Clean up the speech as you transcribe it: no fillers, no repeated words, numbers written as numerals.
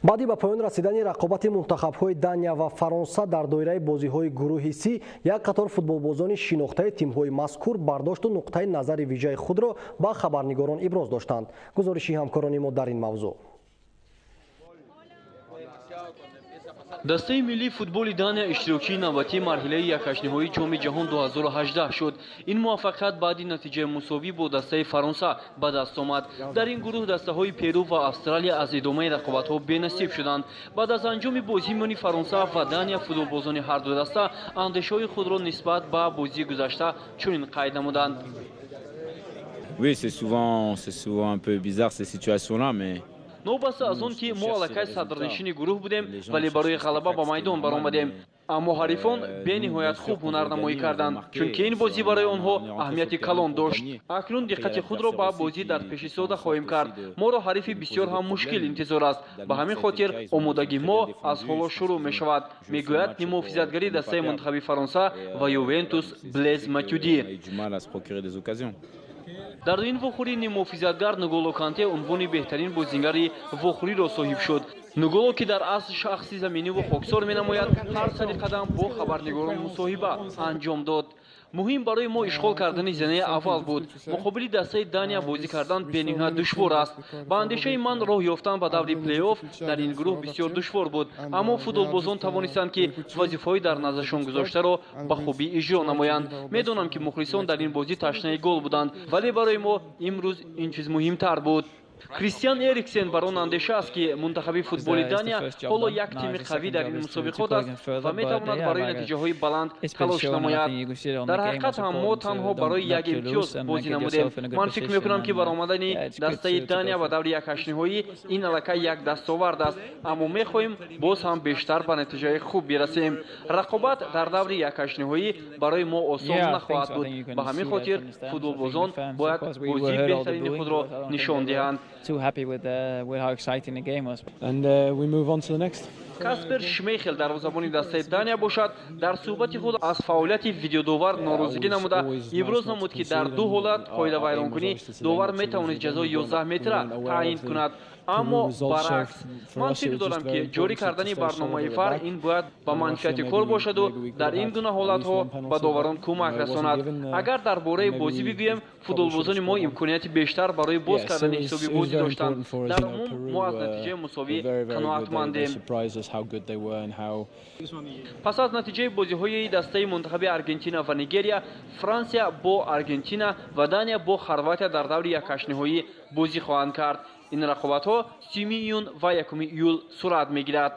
Баъди ба поён расидани рақобати мунтахабҳои Дания ва Фаронса дар доираи бозиҳои гурӯҳи Си, як қатор футболбозони шинохтаи тимҳои мазкур бардошту нуқтаи назари вижаи худро ба хабарнигорон иброз доштанд. Гузориши ҳамкорони мо дар ин мавзӯъ. Дастаи миллии футболи Дания иштирокчии навбатии марҳилаи якҳаштниҳоии Ҷоми ҷаҳон 2018 шуд. Ин муваффақият баъди натиҷаи мусовӣ бо дастаи Фаронса ба даст омад. Дар ин гурӯҳ дастаҳои Перу ва Австралия аз идомаи рақобатҳо бенасиб шуданд. Баъд аз анҷоми бозӣ миёни Фаронса ва Дания футболбозони ҳарду даста андешаҳои худро нисбат ба бозии гузашта чунин қайд намуданд. Oui, c'est souvent un peu bizarre, ces situations-là, mais Новобаста аз он ки мо аллакай садрнишини гурӯҳ будем, вале барои ғалаба ба майдон баромадем, аммо ҳарифон бениҳоят хуб ҳунарнамоӣ карданд, чунки ин бозӣ барои онҳо аҳамияти калон дошт. Акнун диққати худро ба бозӣ дар пешистода хоҳем кард. Моро ҳарифи бисёр ҳам мушкил интизор аст, ба ҳамин хотир омодагии мо аз ҳоло шурӯъ мешавад, мегӯяд ниммуҳофизатгари дастаи мунтахаби Фаронса ва Ювентус Блез Матюди. Дар ин вохӯрӣ ниммуҳофизатгар Нголо Канте унвони беҳтарин бозингари вохӯриро соҳиб шуд. Нголо, ки дар асл шахси заминиву хоксор менамояд, ҳар сари қадам бо хабарнигорон мусоҳиба анҷом дод. Муҳим барои мо ишғол кардани зинаи аввал буд. Муқобили дастаи Дания бозӣ кардан бениҳоят душвор аст. Ба андешаи ман, роҳ ёфтан ба даври плей-офф дар ин гурӯҳ бисёр душвор буд, аммо футболбозон тавонистанд, ки вазифаҳои дар назаршон гузоштаро ба хубӣ иҷро намоянд. Медонам, ки мухлисон дар ин бозӣ ташнаи гол буданд, вале барои мо имрӯз ин чиз муҳимтар буд. Кристиан Эриксен бар он андеша аст, ки мунтахаби футболи Дания ҳоло як тими қавӣ дар ин мусобиқот аст ва метавонад барои натиҷаҳои баланд талош намояд. Дар ҳақиқат ҳам мо танҳо барои як имтиёз бозӣ намудем. Ман фикр мекунам, ки баромадани дастаи Дания ба даври якҳаштниҳоӣ ин аллакай як дастовард аст, аммо мехоҳем боз ҳам бештар ба натиҷаи хуб бирасем. Рақобат дар даври якҳаштниҳоӣ барои мо осон нахоҳад буд, ба ҳамин хотир футболбозон бояд бозии беҳтарини худро нишон диҳанд. Too happy with how exciting the game was. And we move on to the next. Каспер Шмейхел, дарвозабони дастаи Дания бошад, дар суҳбати худ аз фаъолияти видеодовар норозигӣ намуда, иброз намуд, ки дар ду ҳолат қоидавайронкунӣ довар метавонист ҷазои 11 метра таъин кунад, аммо баръакс. Ман фикр дорам, ки ҷорӣ кардани барномаи ВАР ин бояд ба манфиати кор бошаду дар ин гуна ҳолатҳо ба доварон кӯмак расонад. Агар дар бораи бозӣ бигӯем, футболбозони мо имконияти бештар барои боз кардани ҳисоби бозӣ доштанд. Дар умум мо аз натиҷаи мусовӣ қаноатмандем. Пас аз натиҷаи бозиҳои дастаи мунтахаби Аргентина ва Нигерия, Франсия бо Аргентина ва Дания бо Хорватия дар даври якҳаштниҳоӣ бозӣ хоҳанд кард. Ин рақобатҳо 30-уми июн ва 1-уми июл сурат мегирад.